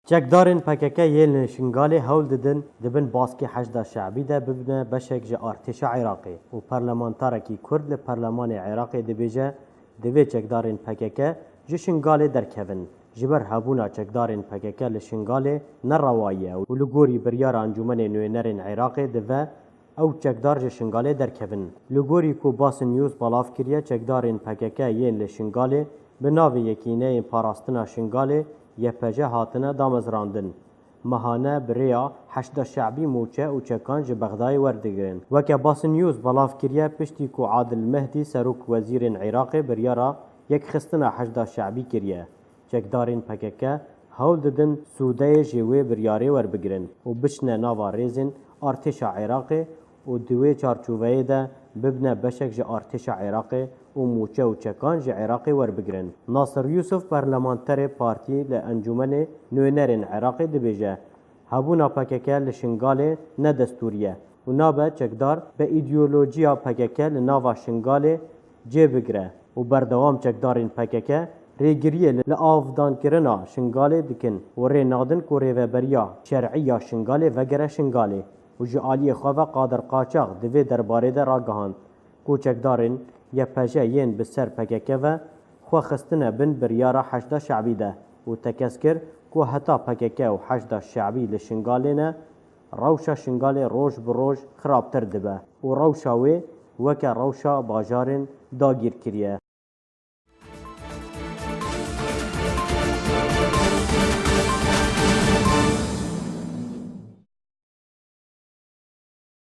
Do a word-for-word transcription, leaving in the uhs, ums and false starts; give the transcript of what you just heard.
Çekdarên P K K yên li Şingalê hewl didin di bin baskê Heşda Şe'bî de bibine beşek ji artêşa Iraqê û parlamentarekî Kurd li Perlemanê Iraqê dibêje, divê çekdarên P K K ji Şingalê derkevin. Ji ber hebûna çekdarên P K K li Şingalê ne rewayî ye û li gorî biryara Encûmenê Nûênerên Iraqê dive ew çekdar ji Şingalê derkevin. Li gorî ku Basın News belav kiriye, çekdarên P K K yên li Şingalê bi navê Yekîneyên Parastina Şingalê, Y P Ş, hatine damezrandin. Mehane bi rêya Heşda Şe'bî mûçe û çekan ji Bexdayê werdigirin. Weke Basın News belav kiriye, piştî ku Adil Mehdî, serok wezîrên Iraqê, biryara yekxistina Heşda Şe'bî kiriye, çekdarên P K K hewl didin sûdeyê ji wê biryarê werbigirin û biçine nava rêzên artêşa Iraqê û di wê çarçoveyê de bibine beşek ji artêşa Iraqê û mûçe û çekan ji Iraqê werbigirin. Nasir Yusuf, parlamenterê partî li Encûmenê Nûênerên Iraqê, dibêje, hebûna P K K li Şingalê ne destûrî ye û nabe çekdar bi îdeolojiya P K K li nava Şingalê cê bigire û berdewam çekdarên P K K rêgiriyê li, li avdankirina Şingalê dikin û rê nadin ku rêveberiya şer'î ya Şingalê vegere Şingalê û ji aliyê xwe ve Qadir Qaçax di vê derbarê de ragihand ku çekdarên Y P Ş yên bi ser P K K ve xwe xistine bin biryara Heşda Şe'bî de û tekez kir ku heta P K K û Heşda Şe'bî li Şingalê ne, rewşa Şingalê roj bi roj xirabtir dibe û rewşa wê weke rewşa bajarên dagîrkirî ye.